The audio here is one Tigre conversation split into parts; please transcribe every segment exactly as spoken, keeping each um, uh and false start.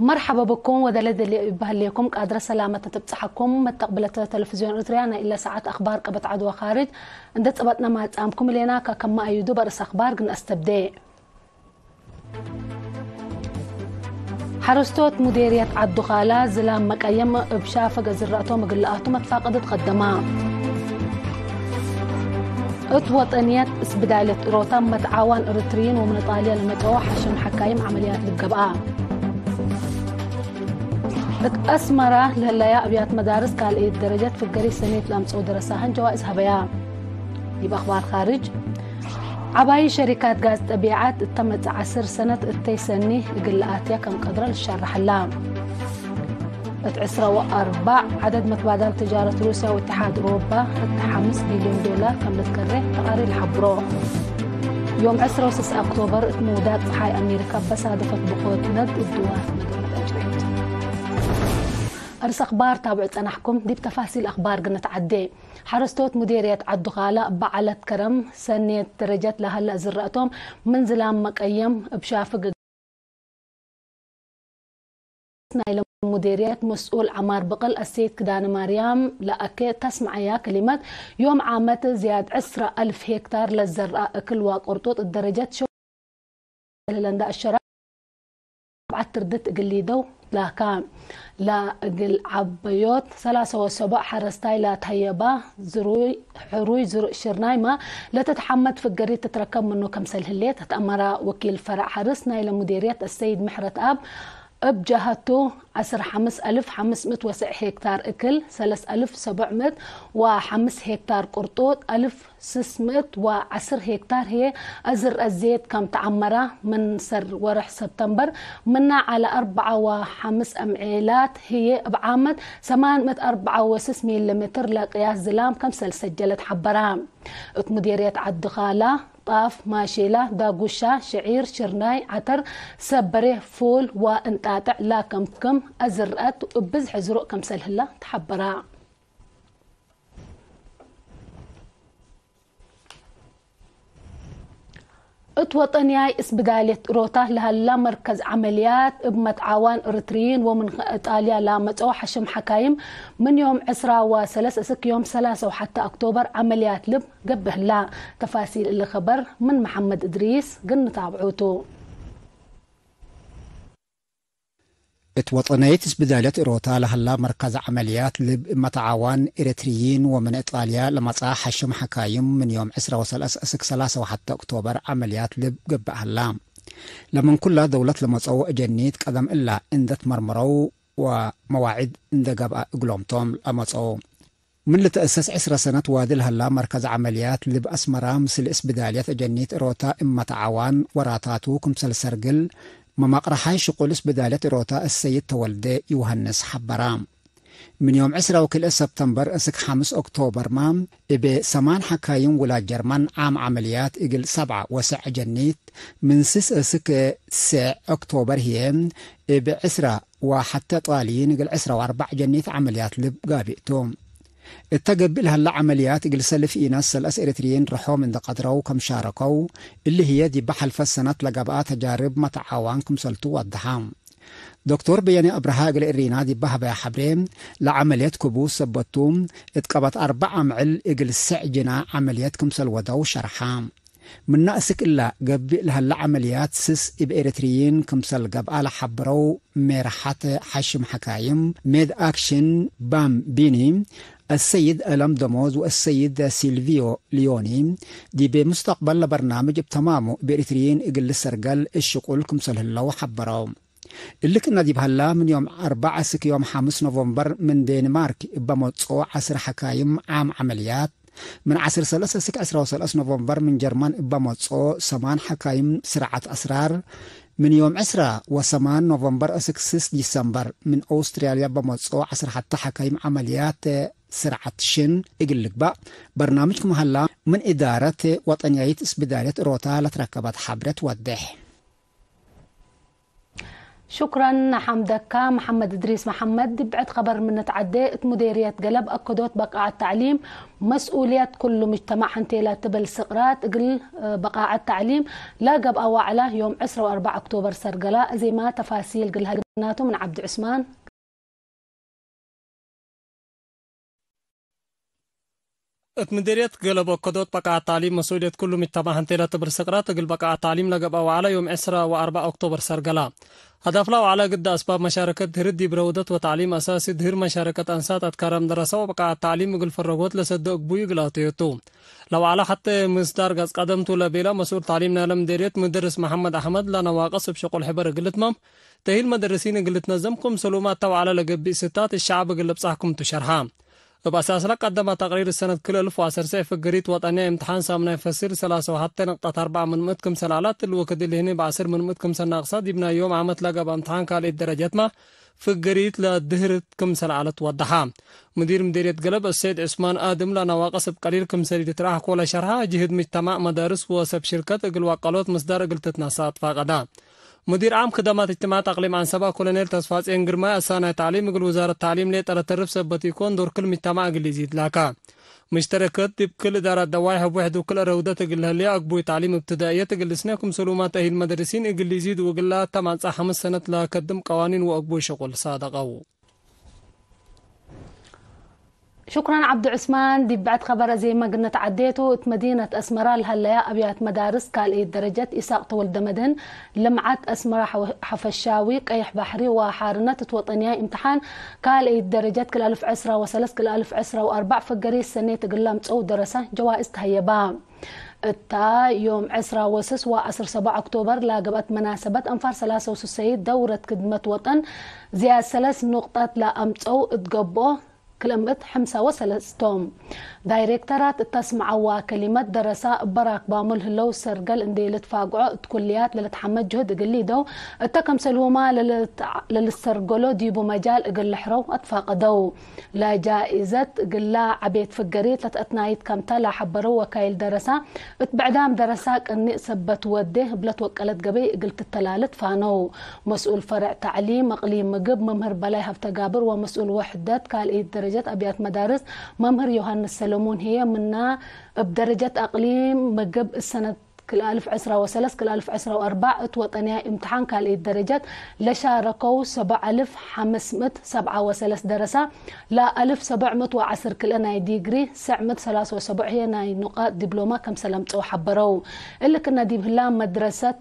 መርሐበ ብኩም ወደለ ደልየ እብ በህሌኩም ቃድረ ሰላመተ ትብጸሐኩም። መተቅብለተ ተለፍዝዮን ኤረትርያ ናይ እለ ሰዓት አክባር ቀበት ዐድ ወካርጅ እንዴ ጸበጥነ ማጻምኩም እሌና። ከከመ አዩዱ በርእስ አክባር ግን አስተብዴ። ሐረስቶት ሙዴርየት ዐዱ ካላ ዝላም መቀየም እብ ሻፈግ ዝረአቶም እግል ለአቱ መትፋቀድት ቀደማ። እት ወጠንየት እስብዳልየት እሮታ መትዓዋን እርትርይን ወምን ጣልያ ለመጽኦ ሐሽም ሐካይም ዐመልያት ልብ ገብአ። እት አስመራ ለህለያ አብያት መዳርስ ካልአይት ደረጀት ፍገሪት ሰኔት ለአምጽኦ ደረሳህን ጀዋእዝ ሀበያ። ዲብ አክባር ካርጅ፣ ዐባይ ሸሪካት ጋዝ ጠቢዐት እተ መጽእ ዐስር ሰነት እተይ ሰኒ እግል ለአትያ ከም ቀድረ ልሸረሐላ። እት ዕስራ ወአርበዕ ዐደድ መትባዳል ትጃረት ሩስያ ወእትሓድ ኦሮባ እት ሐምስ ቢልዮን ዶላር ከም ልትከሬ ተቃሪር ለሐብሮ። ዮም ዕስራ ወስስ ኦክቶበር እት ምውዳቅ ጸሓይ አሜሪካ በሳደፈት ብቆት ነድ እድዋት መደመጥ አጅሬት። አርስ አክባር ታብዑ ጸናሕኩም። ዲብ ተፋሲል አክባር ግንትዓዴ። ሐረስቶት ሙዴርየት ዐዱ ካላ እበ ዐለት ከረም ሰኔት ደረጀት ለሀለ ዝረአቶም ምን ዝላም መቀየም እብ ሻፍግ ናይለ ሙዴርየት መስኡል ዐማር ብቅል አሰይድ ክዳነ ማርያም ለአኬ ተስመዐያ ክሊመት፣ ዮም ዓመት ዝያድ ዕስራ አልፍ ሄክታር ለዘርአ እክል ወቅርጡጥ ደረጀት ሸው ለህለ እንዳ አሸራ አርበዐት ትርድት እግል ሊደው ላካ። ለእግል ዐበዮት ሰላሳ ወሰቡዕ ሐረስታይ ለትሀየባ ዝሩይ ሕሩይ ዝሩእ ሽርናይመ ለትትሐመድ ፍገሪት ትትረከብ ምኑ ከምሰል ህሌት ተአመረ። ወኪል ፈረዕ ሐርስ ናይለ ሙዴርየት አሰይድ ምሕረትአብ እብ ጀሀቱ፣ ዐስር ሐምስ አልፍ ሐምስ ምእት ወስዕ ሄክታር እክል፣ ሰለስ አልፍ ሰቡዕ ምእት ወሐምስ ሄክታር ቅርጡጥ፣ አልፍ ስስ ምእት ወዐስር ሄክታር ህዬ አዝርአት ዜድ ከም ተዐመራ፣ ምን ሰር ወርሕ ሰብተምበር ምና ዐለ አርበዐ ወሐምስ አምዔላት ህዬ እብ ዓመት ሰማን ምእት አርበዐ ወስስ ሚሊ ሜትር ለቅያስ ዝላም ከምሰል ሰጀለት ሐበራ። እት ሙዴርየት ዐዲ ካላ፣ ጣፍ፣ ማሼላ፣ ዳጉሻ፣ ሽዒር፣ ሽርናይ፣ ዐተር፣ ሰበሬ፣ ፉል ወእንጣጥዕ ላከም ክም አዝርአት እብ ብዝሕ ዝሩእ ከምሰል ህላ ተሐበራ። እት ወጠንያይ እስብዳልየት እሮታ ለሀላ መርከዝ ዐመልያት፣ እብ መትዓዋን እርትርይን ወምን ጣልያ ለመጽኦ ሐሽም ሐካይም፣ ምን ዮም ዕስራ ወሰለስ እስክ ዮም ሰላሳ ወሐተ ኦክቶበር ዐመልያት ልብ ገብእ ህላ። ተፋሲል እሊ ከበር ምን መሐመድ እድሪስ ግን ንታብዑቱ። እት ወጠነይት እስብዳልየት እሮታ ለሀላ መርከዝ ዐመልያት ልብ እብ መትዓዋን ኤረትርይን ወምን እጣልያ ለመጽአ ሐሽም ሐካይም ምን ዮም ዕስራ ወሰለስ እስክ ሰላሳ ወሐተ ኦክቶበር ዐመልያት ልብ ገብእ ሀላ። ለምን ኩላ ደውለት ለመጽአው አጀኒት ቀደም እላ እንደ ትመርመረው ወመዋዕድ እንደ ገብአ እግሎም ቶም ለመጽአው። ምን ልትአሰስ ዕስረ ሰነት ዋዲ ለሀላ መርከዝ ዐመልያት ልብ አስመራ፣ ምስል እስብዳልየት አጀኒት እሮታ እብ መትዓዋን ወራታቱ ክምሰል ሰርግል መማቅረሓይ ሽቁል እስብዳልየት እሮታ አሰይድ ተወልደ ዮሐንስ ሐበራ። ምን ዮም ዕስራ ወክልኤ ሰብተምበር እስክ ሐምስ ኦክቶበርመ፣ እብ ሰማን ሐካይም ውላድ ጀርመን ዓም ዐመልያት እግል ሰብዓ ወሰዕ አጀኒት፣ ምን ስስ እስክ ሴዕ ኦክቶበር ህዬ፣ እብ ዕስራ ወሐተ ጣልይን እግል ዕስራ ወአርበዕ ጀኒት ዐመልያት ልብ ጋብእ ቱ። እተ ገብእ ለሀለ ዐመልያት እግል ሰልፍ ኢናስ ሰልአስ ኤረትርይን ርሖም እንዴ ቀድረው ከም ሻረከው፣ እሊ ህዬ ዲበ ሐልፈት ሰነት ለገብአ ተጃርብ መትዓዋን ክምሰልቱ ወደሐ። ዶክቶር በየነ አብርሃ እግል እሪና ዲበ ሀበያ ሐብሬ፣ ለዐመልየት ክቡስ ሰበት ቱ፣ እት ቀበት አርበዕ አምዕል እግል ስዕ ጅና ዐመልየት ክምሰል ወደው ሸርሐ። ምነ እስክ እላ ገብእ ለሀለ ዐመልያት ስስ እብ ኤረትርይን ክምሰል ገብአ ለሐበረው ሜርሐት ሐሽም ሐካይም፣ ሜድ አክሽን ባምቢኒ፣ አሰይድ አለም ደሞዝ ወአሰይድ ሲልቪዮ ሊዮኒ፣ ዲቤ ሙስተቅበል ለበርናምጅ እብ ተማሙ እብ ኤረትርይን እግል ልሰርገል እሽቁል ክምሰል ህለው ሐበረው። እሊ ክእነ ዲብ ሀላ፣ ምን ዮም አርበዕ እስክ ዮም ሐምስ ኖቨምበር ምን ዴንማርክ እበ መጽኦ ዐስር ሐካይም ዓም ዐመልያት፣ ምን ዐስር ሰለስ እስክ ዕስራ ወሰለስ ኖቨምበር ምን ጀርመን እበ መጽኦ ሰማን ሐካይም ስርዓት አስራር፣ ምን ዮም ዕስራ ወሰማን ኖቨምበር እስክ ስስ ዲሰምበር ምን ኦስትራልያ እበ መጽኦ ዐስር ሐተ ሐካይም ዐመልያት ስርዓት ሽን እግል ልግባእ በርናምጅ ክም ሀላ፣ ምን እዳረት ወጠንያይት እስብዳልየት እሮታ ለትረከበት ሐብሬ ትወዴሕ። ሹክረን ሐምደካ መሐመድ እድሪስ መሐመድ። ዲብ ብዕድ ከበር ምን ንትዐዴ፣ እት ሙዴርየት ገለብ አከዶት በቃዐት ተዕሊም መስኡልየት ኩሉ ምጅተማዕ ሐንቴለ ትብል ስቅራት እግል በቃዐት ተዕሊም ለገብአ ዋዕላ ዮም ዕስራ ወአርበዕ ኦክቶበር ሰርገላ። እዜማ ተፋሲል እግል ሀግናቱ ምን ዐብዱ ዑስማን። እት ምዴርየት ገለብ አከዶት በቃዐት ተዕሊም መስኡልየት ኩሉ ምጅተማዕ ሐንቴለ ትብል ስቅራት እግል በቃዐት ተዕሊም ለገብአ ዋዕላ ዮም ዕስራ ወአርበዕ ኦክቶበር ሰርገላ። ሀዳፍ ለዋዕላ ግዳ አስባብ መሻረከት ድህር ዲብ ረውደት ወተዕሊም አሳሲ ድህር መሻረከት አንሳት አትካራም ደረሰ ወበቃዐት ተዕሊም እግል ፈረጎት ለሰዶ እግቡይ እግል አተዮቱ። ለዋዕላ ሐቴ ምስዳር ገጽ ቀደምቱ ለቤለ መስኡል ተዕሊም ናይለ ምዴርየት ሙደርስ መሐመድ አሕመድ ለነዋቅስ እብ ሸቁል ሕበር እግል ልትመም ተእሂል መደርሲን እግል ልትነዘም ክምሰልሁመ እተ ዋዕለ ለገብእ ስታት እት ሸዐብ እግል ልብጻሕ ክምቱ ሸርሐ። እብ አሳስለ ቀደመ ተቅሪር ሰነት ክል እልፍ ወዐሰርተ ፍግሪት ወጠንየ እምትሓን ሳምናይ ፈሲል ሰላሰ ወሐቴ ነቅጠት አርበዕ ምን ምእት ክምሰል ዐለት፣ እሊ ወክድ እሊ ህኒ በዐስር ምን ምእት ክምሰል ናቅሰ፣ ዲብ ናይ ዮም ዓመት ለገብአ እምትሓን ካልኢት ደረጀትመ ፍግሪት ለድህርት ክምሰል ዐለት ወደሐ። ሙዲር ምዴርየት ገለብ አሰይድ ዑስማን አድም ለነዋቅስ እብ ቀሊል ክምሰል ኢልትረአህ ኮለ ሸርሐ፣ ጅህድ ምጅተማዕ መዳርስ ወሰብ ሽርከት እግል ዋቀሎት ምስዳር እግል ትትነሰእ አትፋቀደ። ሙዲር ዓም ክደማት እጅትማዕት አቅሊም ዐንሰበ ኮሎኔል ተስፋጽዮን ግርማይ፣ አሳናይ ተዕሊም እግል ውዛረት ተዕሊም ሌጠ ለተርፍ ሰበት ኢኮን፣ ዶር ክል ምጅተማዕ እግል ኢዚድ ላከ። ምሽተረከት ዲብ ክል እዳራት ደዋይ ሐብ ወሕዱ ክል ረውደት እግል ለህሌ፣ አግቡይ ተዕሊም እብትዳእየት እግል ልስነ፣ ክምሰልሁመ ተእሂል መደርሲን እግል ኢዚድ ወእግል ለአተማጽእ ሐምስ ሰነት ለከድም ቀዋኒን ወአግቡይ ሸቁል ሳደቀው። ሹክረን ዐብዱ ዑስማን። ዲብ ብዕድ ከበር አዜመ ግነት ዐዴቱ፣ እት መዲነት አስመራ ለሀለያ አብያት መዳርስ ካልኢት ደረጀት ኢሳቅ ተወልደ መድህን፣ ልምዓት አስመራ ሐወ-፣ ሐፈሻዊ፣ ቀይሕ ባሕሪ ወሓርነት እት ወጠንያይ እምትሓን ካልኢት ደረጀት ክል አልፍ ዕስራ ወሰለስ ክል አልፍ ዕስራ ወአርበዕ ፍገሪት ሰኔት እግል ለአምጸው ደረሰ ጀዋእዝ ተሀየባ። እታ ዮም ዕስራ ወስስ ወዐስር ሰቡዕ ኦክቶበር ለገብአት መናሰበት አንፋር ሰላሰ ወስሰይት ደውረት ክድመት ወጠን ዝያድ ሰለስ ኑቅጠት ለአምጸው እት ገብኦ ክልምእት ሐምሳ ወሰለስ ቶም። ዳይሬክተራት እተ አስመዐዋ ከሊመት ደረሳ እበ ራክባሙ ለህለው ሰርገል እንዴ ልትፋግዖ እት ኩልያት ለልትሐመድ ጅሁድ እግል ሊደው እተ ከምሰልሁማ ለልትዐ-፣ ለልትሰርገሎ ዲቡ መጃል እግል ልሕረው አትፋቀደው። ለጃኢዘት እግላ ዐቤት ፍገሪት ለተአትናይት ከምተ ለሐበረው ወካይል ደረሳ፣ እት ብዕዳም ደረሳ ቅኒእ ሰበት ወዴ እብ ለትወቀለት ገበይ እግል ትተላለት ፋነው። መስኡል ፈርዕ ተዕሊም አቅሊም ምግብ መምህር በላይ ሀብተጋብር ወመስኡል ወሕደት ካልኢት ደረጀት አብያት መዳርስ መምህር ዮሐንስ ሰለሙን ህዬ ምና እብ ደረጀት አቅሊም ምግብ እሰነት ክል አልፍ ዕስራ ወሰለስ ክል አልፍ ዕስራ ወአርበዕ እት ወጠንያይ እምትሓን ካልኢት ደረጀት ለሻረከው ሰብዕ አልፍ ሐምስ ምእት ሰብዓ ወሰለስ ደረሳ፣ ለአልፍ ሰብዕ ምእት ወዐስር ክልኤ ናይ ዲግሪ፣ ሰዕ ምእት ሰላስ ወሰብዕ ህዬ ናይ ኑቃጥ ዲብሎማ ከምሰል አምጸው ሐበረው። እሊ ክነ ዲብ ህላ መድረሰት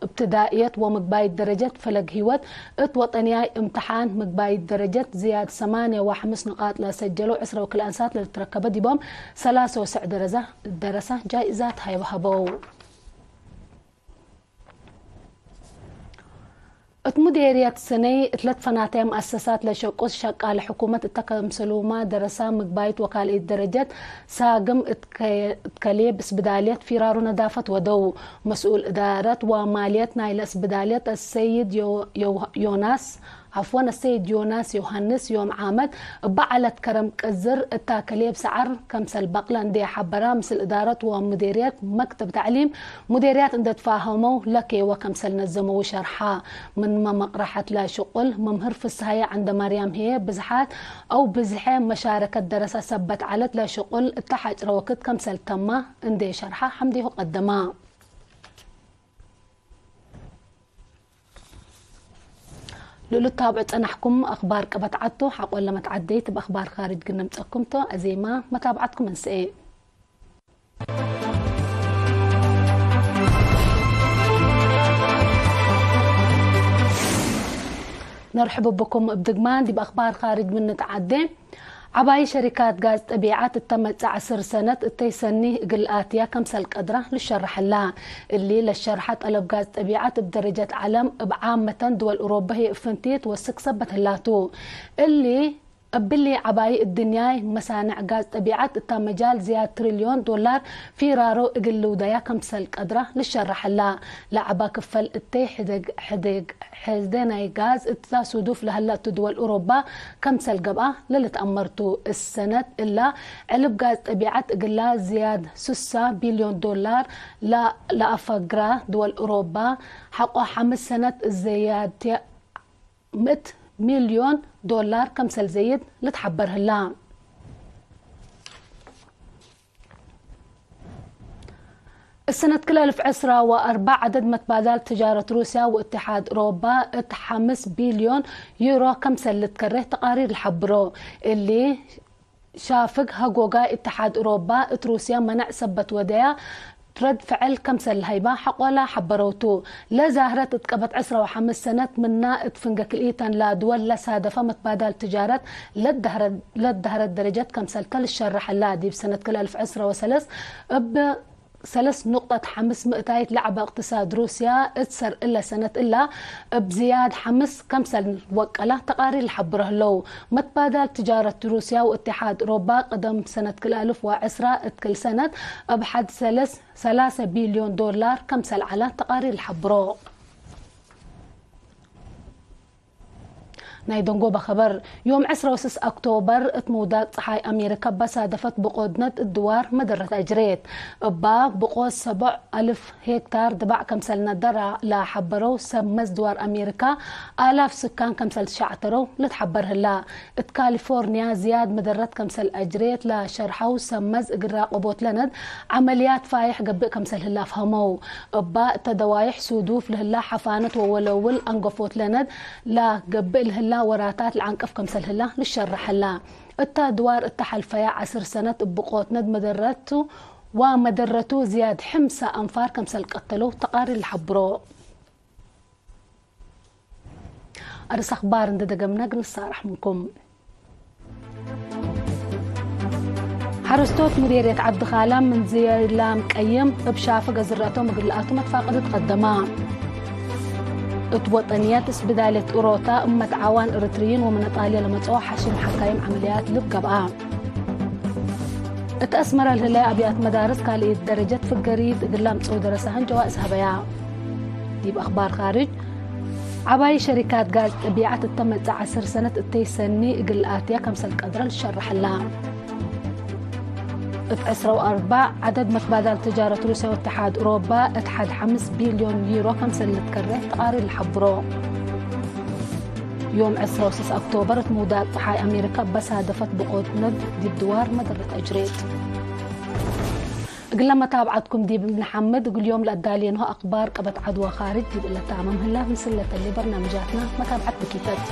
እብትዳእየት ወምግባይት ደረጀት ፈለግ ህይወት እት ወጠንያይ እምትሓን ምግባይት ደረጀት ዝያድ ሰማንየ ወሐምስ ንቃጥ ለሰጀለው ዕስራ ወክልኤ አንሳት ለልትረከበ ዲቦም ሰላሰ ወሰዕ ደረዛ-፣ ደረሳ ጃይዛት ሀይብ ሀበው። እት ሙዴርየት ሰነይ እት ለትፈናተየ መአሰሳት ለሸቁስ ሸቃለ ሕኩመት እተ ከምሰሉማ ደረሳ ምግባይት ወካልኢት ደረጀት ሳግም እት ከ-፣ እት ከሌብ እስብዳልየት ፊራሩ ነዳፈት ወደው። መስኡል እዳረት ወማልየት ናይለ እስብዳልየት አሰይድ ዮ-፣ ዮ-፣ ዮናስ፣ ዐፍወን፣ አሰይድ ዮናስ ዮሐንስ ዮም ዓመት እበ ዐለት ከረም ቅዝር እታ ከሌብ ሰዐር ከምሰል በቅለ እንዴ ሐበራ፣ ምስል እዳረት ወሙዴርየት መክተብ ተዕሊም ሙዴርያት እንዴ ትፋሀመው ለኬወ ከምሰል ነዘመው ሸርሐ። ምንመ መቅረሐት ለሽቁል መምህር ፍስሃየ ዐንደማርያም ህዬ ብዝሓት አው ብዝሐ መሻረከት ደረሰ ሰበት ዐለት ለሽቁል እተ ሐጭረ ወክድ ከምሰል ተማ እንዴ ሸርሐ ሐምዴሁ ቀደማ። ለልትታብዑ ጸናሕኩም አኽባር ቀበት ዐድቱ ሐቆለ መትዓደይት እብ አኽባር ካርጅ ግነምጸኩም ቶ። አዜማ መታብዓትኩም እንስኤ። ነርሕብ ብኩም እብ ድግማን ዲብ አኽባር ካርጅ ምን ንትዓዴ። ዐባይ ሸሪካት ጋዝ ጠቢዐት እተ መጽእ ዐስር ሰነት እተይ ሰኒ እግል አትያ ከምሰል ቀድራ ልሸረሐላ። እሊ ለሸርሐ ጠለብ ጋዝ ጠቢዐት እብ ደረጀት ዐለም እብ ዓመተን ድወል ኡሮበ ህዬ እብ ፍንቲት ወስክ ሰበት ህላቱ። እሊ እብሊ ዐባይ እድንያይ መሳንዕ ጋዝ ጠቢዐት እታ መጃል ዝያድ ትሪልዮን ዶላር ፊራሮ እግል ልውደያ ከምሰል ቀድራ ልሸረሐላ። ለዐባ ክፈል እተይ ሕደግ-፣ ሕደግ-፣ ሕደ ናይ ጋዝ እታ ሱዱፍ ለሀላ እቱ ድወል ኡሮባ ከምሰል ገብአ ለልትአመርቱ። እሰነት እላ ዕልብ ጋዝ ጠቢዐት እግላ ዝያድ ስሳ ቢልዮን ዶላር ለ-፣ ለአፈግራ ድወል ኡሮባ ሐቆ ሐምስ ሰነት እዘያድትያ ምእት ሚልዮን ዶላር ከምሰል ዘይድ ልትሐበር ህላ። እሰነት ክል አልፍ ዕስራ ወአርበዕ ዐደድ መትባዳል ትጃረት ሩስያ ወእትሓድ ኡሮባ እት ሐምስ ቢልዮን ዩሮ ከምሰል ልትከሬ ተቃሪር ለሐብሮ። እሊ ሻፍግ ሀጎጋይ እትሓድ ኡሮባ እት ሩስያ መነዕ ሰበት ወደያ ረድ ፍዕል ከምሰል ለሀይባ ሐቆላ ሐበረውቱ። ለዛህረት እት ቀበት ዕስራ ወሐምስ ሰነት ምና እት ፍንገ ክልኢተን ለድወል ለሳደፈ መትባዳል ትጃረት ለደህረ-፣ ለደህረት ደረጀት ከምሰልተ ልሸረሐላ። ዲብ ሰነት ክል አልፍ ዕስራ ወሰለስ እብ ሰለስ ኑቅጠት ሐምስ ምእታይት ለዐበ እቅትሳድ ሩስያ እት ሰር እለ ሰነት እላ እብ ዝያድ ሐምስ ከምሰል ወቀላ ተቃሪር ለሐብሮ ህለው። መትባዳል ትጃረት ሩስያ ወእትሓድ ኡሮባ ቅደም ሰነት ክል አልፍ ወዕስራ እት ክል ሰነት እብ ሐድ ሰለስ፣ ሰላሰ ቢልዮን ዶላር ከምሰል ዐላ ተቃሪር ለሐብሮ። ናይ ደንጎበ ኸበር። ዮም ዕስራ ወስስ አክቶበር እት ምውዳቅ ጸሓይ አሜሪካ በሳደፈት ብቆት ነድ እት ድዋር መደረት አጅሬት። እባ ብቆት ሰቦዕ አልፍ ሄክታር ድባዕ ከምሰል ነደራ ለሐበረው ሰብ መዝ ድዋር አሜሪካ፣ አላፍ ስካን ከምሰል ትሸዕተረው ልትሐበር ህላ። እት ካሊፎርኒያ ዝያድ መደረት ከምሰል አጅሬት ለሸርሐው ሰብ መዝ እግል ራቀቦት ለነድ ዐመልያት ፋይሕ ገብእ ከምሰል ህላ አፍሀመው። እባ እተ ደዋይሕ ሱዱፍ ለህላ ሐፋነት ወወለውል አንገፎት ለነድ ለገብእ ለህላ ወራታት ለዐንቅፍ ከምሰል ህላ ልሸረሕ ህላ። እተ ድዋር እተ ሐልፈያ ዐስር ሰነት እብ ብቆት ነድ መደረቱ ወመደረቱ ዝያድ ሕምሳ አንፋር ከምሰል ቀተለው ተቃሪር ለሐብሮ። አርስ አክባር እንዴ ደገምነ እግል ንሳረሕ ምንኩም። ሐረስቶት ሙዴርየት ዐዲ ካላም ምን ዝላም ቀይም እብ ሻፍግ አዝረቶም እግል ለአቱ መትፋቀድት ቀደማ። እት ወጠንየት እስብዳልየት ኡሮታ እመት ዓዋን እርትርይን ወምን ጣልያ ለመጽኦ ሐሽም ሐካይም ዐመልያት ልብ ገብአ። እት አስመረ ለህለየ አብያት መዳርስ ካልኢት ደረጀት ፍገሪት እግል ለአምጽኡ ደረሳህን ጀዋእዝ ሀበያ። ዲብ አክባር ካርጅ፣ ዐባይ ሸሪካት ጋዝ ጠቢዐት እተ መጽእ ዐስር ሰነት እተይ ሰኒ እግል አትያ ከምሰል ቀድረ ልሸረሐላ። እት ዕስራ ወአርበዕ ዐደድ መትባዳል ትጃረት ሩስያ ወእትሓድ ኡሮባ እት ሐድ ሐምስ ቢልዮን ዩሮ ከምሰል ልትከሬ ተቃሪር ለሐብሮ። ዮም ዕስራ ወስስ አክቶበር እት ምውዳቅ ጸሓይ አሜሪካ በሳደፈት ብቆት ነድ ዲብ ድዋር መደረት አጅሬት። እግለ መታብዐትኩም ዲብ ንሐምድ። እግል ዮም ለአዳሌንሆ አክባር ቀበት ዐድ ወካርጅ ዲብ እለ ታመም ህላ። ምስል ለተሌ በርናምጃትና መታብዐት ብኪፈት።